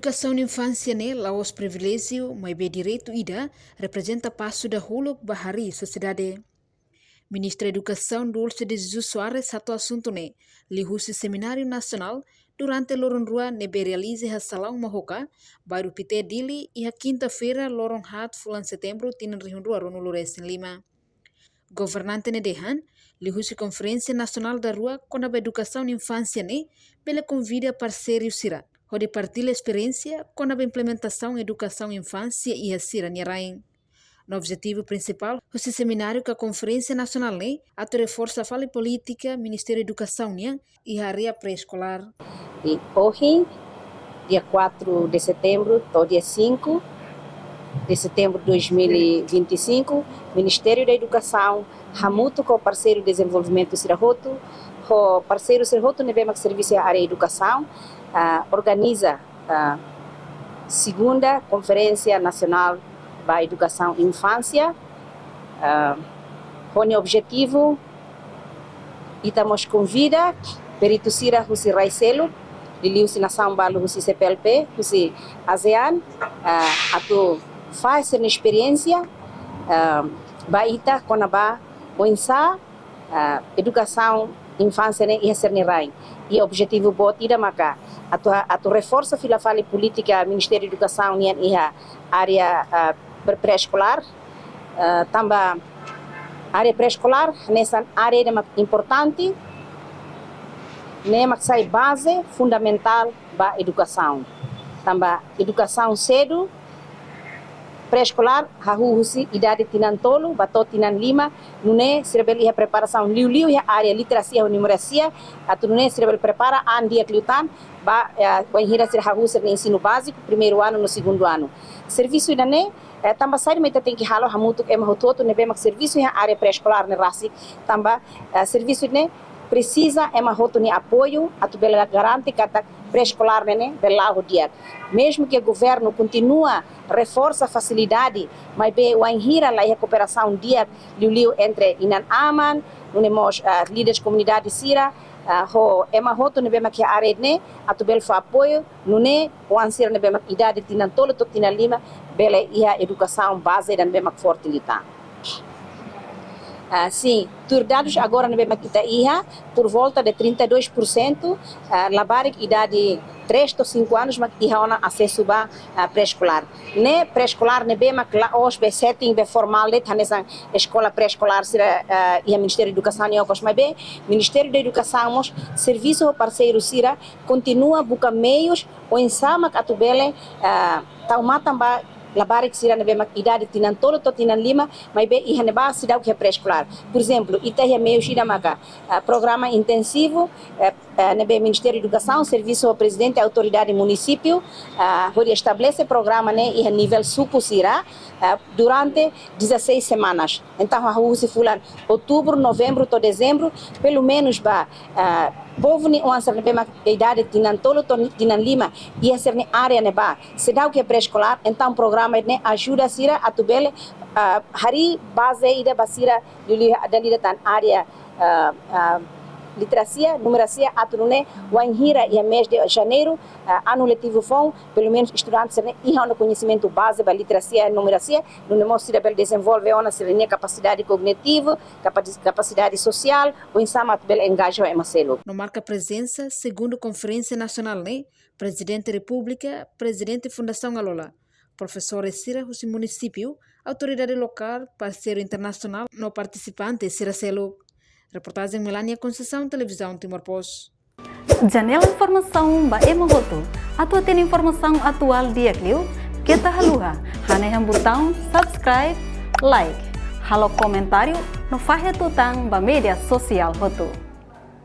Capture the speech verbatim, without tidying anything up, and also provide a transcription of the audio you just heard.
Edukasaun infánsia ne'e la'ós priviléjiu, maibé direitu ida, reprezenta pasu dahuluk ba harii sosiedade. Ministra Edukasaun Dulce de Jesus Soares hato'o asuntu ne'e liuhusi semináriu nasionál durante loron rua ne'ebé realiza iha salaun Mohoka, bairru Pité, Dili, iha kinta-feira, loron haat fulan Setembru, tinan rihun rua ruanulu resin lima. Governante ne'e dehan, liuhusi konferénsia nasionál daruak kona-ba edukasaun infánsia ne'e, bele konvida parseiru sira hodi partilla esperiénsia kona-ba implementasaun edukasaun infánsia iha sira-nia rain. No objetivu prinsipál husi semináriu ka konferénsia nasionál ne'e atu reforsa fali polítika Ministériu Edukasaun nian iha área pré-eskolár. E ohin, dia quatro de setembro, to'o dia cinco de setembro de dois mil e vinte e cinco, Ministériu da Edukasaun hamutuk ho parseiru dezenvolvimentu sira hotu, ho parseiru sira hotu ne'ebé mak servisu iha área edukasaun, ah, organiza, ah, segunda Konferénsia Nasionál ba Edukasaun Infánsia, ah, ho nia objetivu, ita mós konvida peritu sira husi rai seluk, liuliu husi nasaun balu husi C P L P, husi ASEAN, ah, atu fahe sira-nia esperiénsia, ah, ba ita kona-ba oinsá, ah, edukasaun infánsia ne'e iha sira-nia rain. I objetivu boot ida maka atu, atu reforsa fila fali polítika Ministériu Edukasaun nian iha área, ah, pre-, pré-eskolár, ah, tanba área pré-eskolár hanesan área ida mak importante, ne'e mak sai baze fundamentál ba edukasaun. Tanba edukasaun sedu, pré-eskolár, hahú husi idade tinan tolu ba to'o tinan lima, nune'e sira bele iha preparasaun liuliu iha área literasia ho numerasia, atu nune'e sira bele prepara an di'ak liután ba, eh, bainhira sira hahú sira-nia ensinu báziku, primeiru anu no segundu anu. Servisu ida-ne'e, eh, tanba saida mak ita tenke halo hamutuk ema hotu-hotu ne'ebé mak servisu iha área pré-eskolár ne'e rasik, tanba, eh, servisu ne'e presiza ema hotu nia apoiu atu bele garante katak pré-eskolár ne'e ne'e bele la'o ho di'ak. Mezmu ke governu kontinua reforsa fasilidade, maibé wainhira la iha kooperasaun di'ak liuliu entre inan-aman, nune'e mós, ah, líderes komunidade sira, ah, ho ema hotu ne'ebé mak iha área ne'e atu bele fó apoiu, nune'e oan sira ne'ebé mak idade tinan tolu to'o tinan lima bele iha edukasaun baze ida ne'ebé mak forte liután. Ah, sin, tuir dadus agora ne'ebé mak ita iha, por volta de trinta e dois por cento, ah, labarik idade três to'o cinco anos mak iha ona asesu ba, ah, pré-eskolár. Ne'e pré-eskolár ne'ebé mak la'ós be setting be formál de'it hanesan eskola pré-eskolár sira, ah, iha Ministériu Edukasaun nian okos, maibé Ministériu da Edukasaun mós servisu ho parseiru sira kontinua buka meius oinsá mak atu bele, ah, tau matan ba labarik sira ne'ebé mak idade tinan tolu to'o tinan lima, maibé iha ne'ebá seidauk iha pré-eskolár. Por ezemplu, ita iha meius ida maka, ah, programa intensivu, eh, eh, ne'ebé Ministériu Edukasaun servisu ho prezidente autoridade munisípiu, ah, hodi estabelese programa ne'e iha nivel suku sira, ah, durante dezasseis semanas. Entaun, hahú husi fulan outubru, novembru to'o dezembru, pelumenus ba, ah, povu nia oan sira ne'ebé mak idade tinan tolu to'o tinan lima iha sira-nia área ne'ebá seidauk iha pré-eskolár, entaun programa ne'e ajuda sira atu bele, ah, harii baze ida ba sira liuliu dala ida tan área, ah, ah, literasia, numerasia, atu nune'e wainhira iha mês de janeiru, ah, anu letivu foun, pelumenus estudante sira-ne'e iha ona koñesimentu baze ba literasia, numerasia, nune'e mós sira bele dezenvolve ona sira-nia kapasidade kognitivu, kapasi-, kapasidade sosiál, oinsá mak atu bele engaja ho ema seluk. No marka prezensa segundu konferénsia nasionál ne'e, Prezidente Repúblika, Prezidente Fundasaun Alola, profesores sira husi munisípiu, autoridade lokál, parseiru internasionál no partisipante sira seluk. Reportajen Melania Conceição, Televizaun Timor Post. Janela informasaun ba ema hotu. Atu hatene informasaun atuál di'ak liu, keta haluha hanehan butaun subscribe, like, halo komentáriu no fahe tutan ba média sosiál hotu.